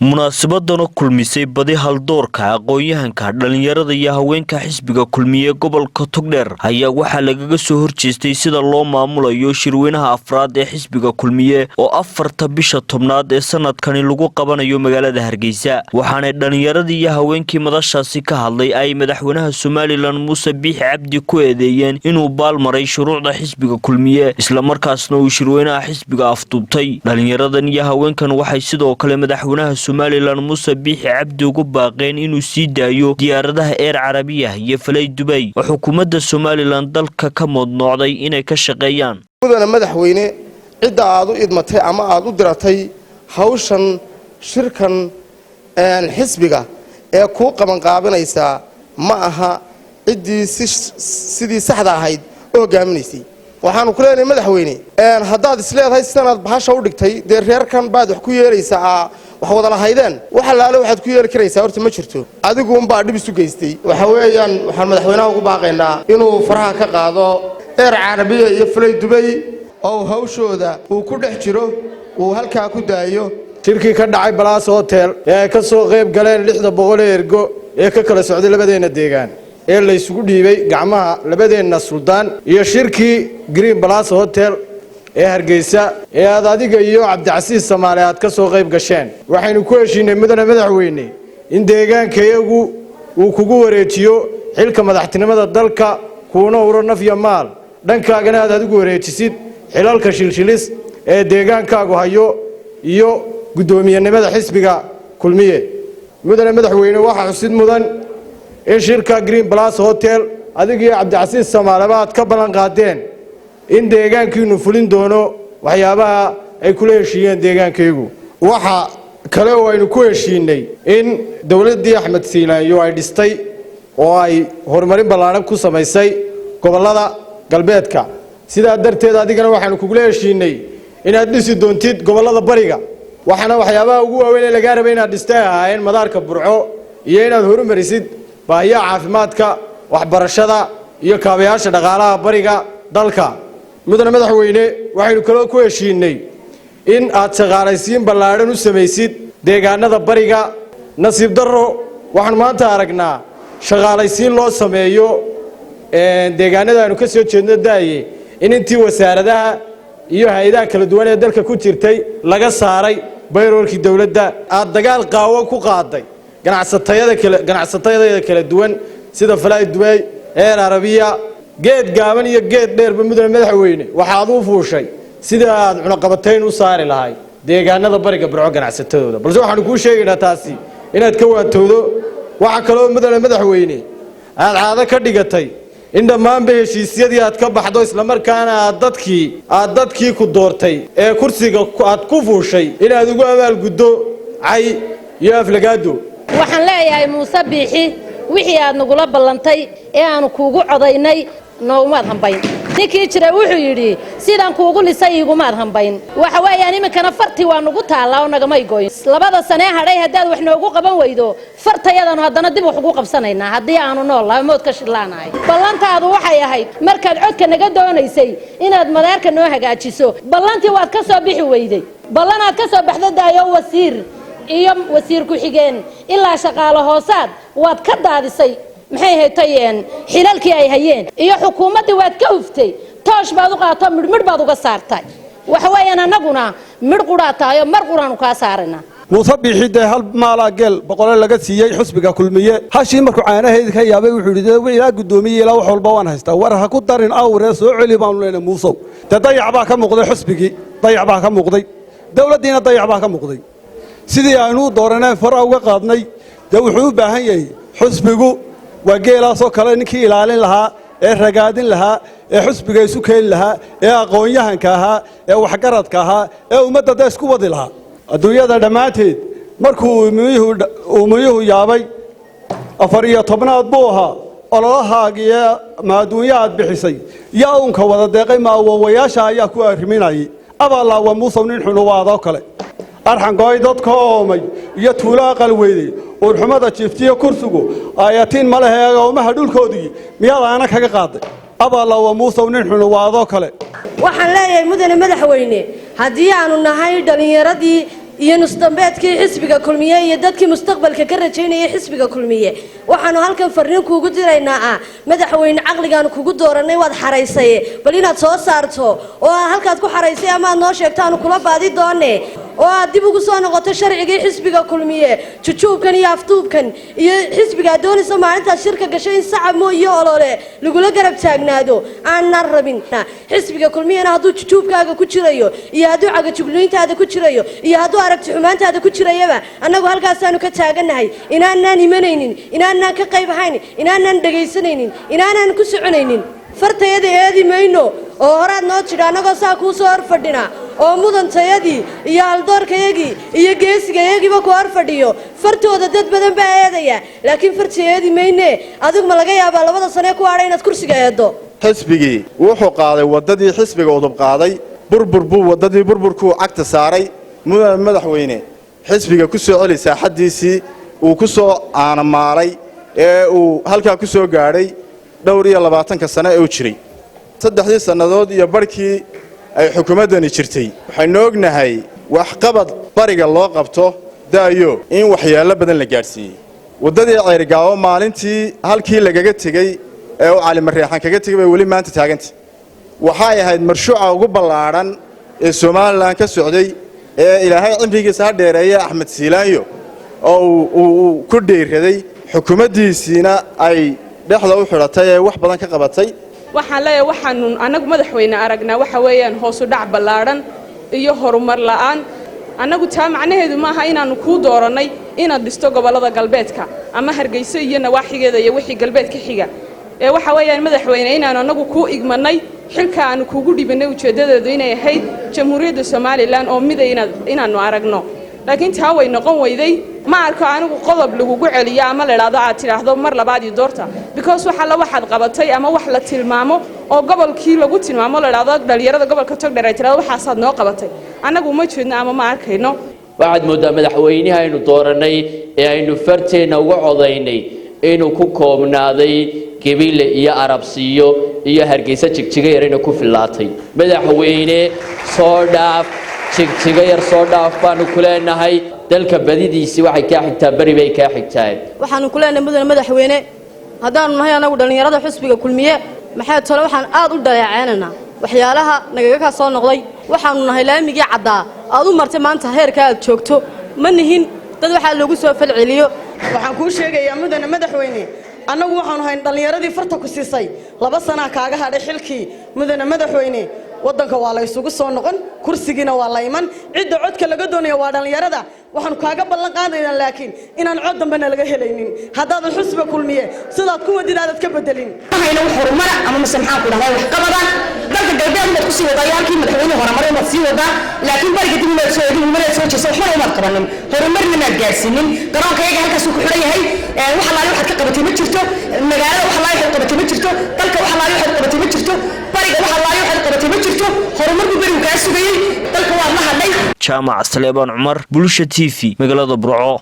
Munaasabadana kulmisay badi haldoorka, aqoon-yahanka, dhalinyarada iyo haweenka xisbiga Kulmiye gobolka Togdheer ayaa waxaa lagaga soo horjeestay sida loo maamulayo shirweynaha afraad ee xisbiga Kulmiye oo 4-ta bisha 10aad ee sanadkani lagu qabanayo magaalada Hargeysa. Waxaanay dhalinyaradii iyo haweenkii madashaasi ka hadlay ay madaxweynaha Somaliland Muuse Biixi Cabdi ku eedeeyeen inuu baalmaray shuruucda xisbiga Kulmiye, islamarkaasna uu shirweynaha xisbiga afduubtay. Dhalinyaradan iyo haweenkan waxay sidoo kale madaxweynaha Somaliland Muuse Biixi Cabdi ugu baaqeen inuu sii daayo diyaaradaha Air Carabiya iyo Fly Dubay oo xukuumadda Somaliland dalka ka moodnoocday inay ka shaqeeyaan. Mudana madaxweyne, cidda aad u idmatay ama aad u diratay hawshan shirkan xisbiga ee kuu qabanqaabinaysaa ma aha ciddii sidii saxda ahayd u hogaaminaysay. Waxaanu ku leenahay, madaxweyne, haddaad isleedahay sidanaad bahasha u dhigtay, dee reerkan baad wax ku yeelaysaa, wax wada lahaydeen, wax allaale waxaad ku yeeli karaysaa horta ma jirto, adigu unbaa dhib isu geystay. Waxa weeyaan, waxaan madaxweynaha ugu baaqaynaa inuu faraha ka qaado Air Carabiya iyo Fly Dubay oo hawshooda uu ku dhex jiro, uu halkaa ku daayo. Shirkii ka dhacay Palace Hotel ee ay ka soo qayb galeen 600 ee ergo ee ka kala socday labadeenna deegaan ee laysugu dhiibay gacmaha labadeenna suldaan, iyo shirkii Green Palace Hotel ee Hargeysa ee aad adiga iyo Cabdicasiis Samaale aad ka soo qayb gasheen, waxaynu ku heshiinay, mudane madaxweyne, in deegaankayagu uu kugu wareejiyo xilka madaxtinimada dalka, kuuna uro naf iyo maal, dhankaagana aad adigu wareejisid xilalka shilshilis ee deegaankaagu hayo iyo guddoomiyenimada xisbiga Kulmiye. Mudane madaxweyne, waxaa xusid mudan in shirka Green Palace Hotel adiga iyo Cabdicasiis Samaaleba aad ka ballan qaadeen in deegaankiinu fulin doono waxyaabaha ay kula heshiiyeen deegaankaygu. Waxa kale oo aynu ku heshiinay in dowladdii Axmed Siilaanyo ay dhistay oo ay horumarin ballaadhan ku samaysay gobollada galbeedka. Sidaa darteed adigana waxaanu kugula heshiinay inaad dhisi doontid gobollada bariga. Waxaana waxyaabaha ugu waaweyn ee lagaa rabay inaad dhistay ahaayeen madaarka Burco iyo inaad horumarisid baahiyaha caafimaadka, waxbarashada iyo kaabayaasha dhaqaalaha bariga dalka. Mudane madaxweyne, waxaynu kaloo ku heshiinay in aad shaqaalaysiin ballaadhan u samaysid deegaanada bariga. Nasiib darro, waxaanu maanta aragnaa shaqaalaysiin loo sameeyo deegaanada aanu ka soo jeedno daaye in intii wasaaradaha iyo hay-adaha kala duwan ee dalka ku jirtay laga saaray payroll-kii dowladda. Aad dagaal qaawo ku qaaday ganacsatayada kala ganacsatayada kala duwan sida Fly Dubay, Air Arabiya, geed gaaban iyo geed dheerba. Mudane madaxweyne, waxaad u fuushay sida aad cunaqabatayn u saari lahay deegaanada bariga Burco ganacsatadooda, balse waxaanu kuu sheegaynaa taasi inaad ka waantowdo. Waxaa kaloo, mudane madaxweyne, aad caado ka dhigatay in dhammaanba heshiisyadii aad ka baxdo, islamarkaana aad dadkii ku doortay ee kursiga aad ku fuushay inaad ugu abaalguddo cay iyo aflagaado. Waxaan leeyahay, Muuse Biixi, wixii aad nagula ballantay ee aanu kuugu codaynay noogumaad hambayn. Ninkii jiray wuxuu yidhi, sidaan kuugu lisay iigumaad hambayn. Waxa weeyaan, iminkana fartii waa nugu taallaa oo nagamay goyn. 2da sanee hadhay haddaad wax noogu qaban weydo, fartayadanu haddana dib wax ugu qabsanaynaa haddii aanu nool lahay mood ka shidlaanahay. Ballantaadu waxay ahayd markaad codka naga doonaysay inaad madaarka noo hagaajiso. Ballantii waad ka soo bixi weyday. Ballanaad ka soo baxda daayo, wasiir iyo wasiir ku-xigeen ilaa shaqaalo hoosaad waad ka daadisay. Maxay haytayeen xilalkii ay hayeen iyo xukuumaddii waad ka huftay. Toosh baad u qaato, midhmidh baad uga saartay. Waxa weeyaan, annaguna midh quraa tahay oo mar quraanu kaa saarayna. Muuse Biixi dee hal maalaa geel boqole laga siiyey xusbiga Kulmiye. Hashii markuu caanaheedi ka yaabay wuxuu yidhi, ilaa guddoomiye ilaa wax walba waan haystaa, war ha ku darin awree, soo celi baanu leenahay. Muusow, dee dayac baa ka muuqday xusbigii, dayac baa ka muuqday dowladdiina, dayac baa ka muuqday sidii aynu u dooraneen fara uga qaadnay. Dee wuxuu u baahan yahay xusbigu waa geelaasoo kale, ninkii ilaalin lahaa ee ragaadin lahaa ee xusbiga isu keeni lahaa ee aqoon-yahanka ahaa ee waxgaradka ahaa ee ummadda dee isku wadi lahaa. Adduunyada dhammaanteed markuu uumiyuhu yaabay 14aad buu ahaa ololahaagiiyo maaduunyo aad bixisay, yaa uunka wada deeqay, ma awowayaasha ayaa ku arriminayay. Abaalaawa Muusow, nin xunuwaadoo kale arxangooy dadka oomay iyo tuulo aqal weyday, uurxumada jiiftiyo kursigu ayatiin ma lehe, agoomaha dhulkoodii miyaad aana kaga qaaday? Abaalaawa Muusow, nin xunuwaadoo kale. Waxaan leeyahay, mudane madaxweyne, haddii aanu nahay dhallinyaradii Iyo nusdambeedkii xisbiga Kulmiye iyo dadkii mustaqbalka ka rajaynayay xisbiga Kulmiye, waxaanu halkan farriin kuugu diraynaa ah: madaxweyne, caqligaanu kugu dooranay waad xaraysay, bal inaad soo saarto oo aad halkaad ku xaraysay ama aad noo sheegto aanu kula baadi doone, oo aad dib ugu soo noqoto sharcigii xisbiga Kulmiye. Jujuubkan iyo afduubkan iyo xisbiga aad doonayso maalintaad shirka gashay in sacab iyo olole lagula garab taagnaado aanan rabin. Xisbiga Kulmiyena hadduu jujuubkaaga ku jirayo iyo hadduu cagajuglayntaada ku jirayo iyo hadduu aragti xumaantaada ku jirayaba, annagu halkaasaanu ka taagannahay inaanaan imanaynin, inaanaan ka qayb ahayn, inaanaan dhegaysanaynin, inaanaan ku soconaynin. Fartayada eedi mayno oo horaad noo jidha annagoo saa kuu soo hor fadhina oo mudantayadii iyo haldoorkayagii iyo geesigayagiiba ku hor fadhiyo. Fartooda dad badan baa eedaya, laakiin farta eedi mayne. Adigu ma laga yaabaa 2da sanee ku hadha inaad kursiga eeddo? Xisbigii wuxuu qaaday waddadii xisbiga UDUB qaaday. Burbur buu waddadii burburkuu cagta saaray. Mudane madaxweyne, xisbiga ku soo celi saaxaddiisii uu ku soo caanamaalay ee uu halkaa ku soo gaadhay dhowr iyo 20ka sano ee uu jiray. 3dii sannadood iyo barhkii ay xukuumaddani jirtay, waxaynu ognahay waxqabad bariga loo qabto daayo in waxyeello badan la gaadhsiiyey. Waddadii Ceerigaabo maalintii halkii lagaga tegey ee uu Calimareexan kaga tegey bay weli maanta taagantay. Waxay ahayd marshuuca ugu ballaadhan ee Somaliland ka socday ee Ilaahay cimrigiisa ha dheereeye Axmed Siilaanyo oo uu ku dhiiraday, xukuumaddiisiina ay dhexda u xidhatay ee wax badan ka qabatay. Waxaan leeyahay, waxaanu annagu, madaxweyne, aragnaa waxa weeyaan hoosu dhac ballaadhan iyo horumar la'aan. Annagu taa macnaheedu maaha inaannu kuu doorannay inaad dhisto gobollada galbeedka ama Hargeyso iyo nawaaxigeeda iyo wixii galbeed ka xiga ee waxa weeyaan, madaxweyne, inaannu annagu kuu igmannay xilka aanu kuugu dhibannay ujeeddadeedu inay ahayd Jamhuuriyadda Somaliland oo miday inaannu aragno, laakiin taa way noqon weyday. Ma arko anigu qodob lagugu celiyo ama la idhaahdo aad tidhaahdo mar labaad iyo doorta, because wax alla waxaad qabatay ama wax la tilmaamo oo gobolkii lagu tilmaamo, la idhaahdo dhalinyarada gobolka Togdheer ay tidhahdo waxaasaad noo qabatay, annagu uma jeedno ama ma arkayno. Waxaad mooddaa madaxweynihi aynu doorannay ee aynu farteenna uga codaynay inuu ku koobnaaday Gebile iyo Arabsiiyo iyo Hargeysa, Jigjiga yarina ku fillaatay. Madaxweyne, soo dhaaf Jigjiga yar, soo dhaaf baanu ku leenahay. Dalka badidiisii waxay kaa xigtaa beri bay kaa xigtaa. Waxaanu ku leenahay, mudane madaxweyne, haddaanu nahay annagu dhallinyarada xisbiga Kulmiye, maxay tole, waxaan aad u dhaleeceynaynaa waxyaalaha nagaga kaa soo noqday. Waxaanu nahay laamigii caddaa aad u martay maanta heerka aad joogto. Ma nihin dad waxaa loogu soo falceliyo. Waxaan kuu sheegayaa, mudane madaxweyne, annagu waxaanu hayn dhallinyaradii farta ku siisay. 2 sanaa kaaga hadhay xilkii, mudane madaxweyne. Waddanka waa la isugu soo noqon, kursigiina waa la iman. Cidda codka laga doonaya waa dhallinyarada. Waxaanu kaaga ballan qaadaynaa laakiin inaan cod dambena laga helaynin haddaadan xusba Kulmiye sidaad ku wadid aadad ka bedelin. Hayna wax horumara ama mise maxaan ku dhahdaa wax qabada. Dalka galbeed umaad kusii wadaa iyo halkii madaxweyne horumar umaad sii wadaa, laakiin bariga dib umaad soo eegin, umaad soo jeesa, waxbana umaad qabanin, horumarna maad gaadhsiinin. Garoonka iyaga halkaasuu ku xidhan yahay. Wax allaale waxaad ka qabatay ma jirto. Magaalada wax allaale waxaad qabatay ma jirto. Dalka wax allaale waxaad qabatay ma jirto. Bariga wax allaale waxaad qabatay ma jirto. Horumarku berigu kaa sugayey, dalka waad la hadhay. Jaamac Saleebaan Cumar, Bulsha TV, magaalada Burco.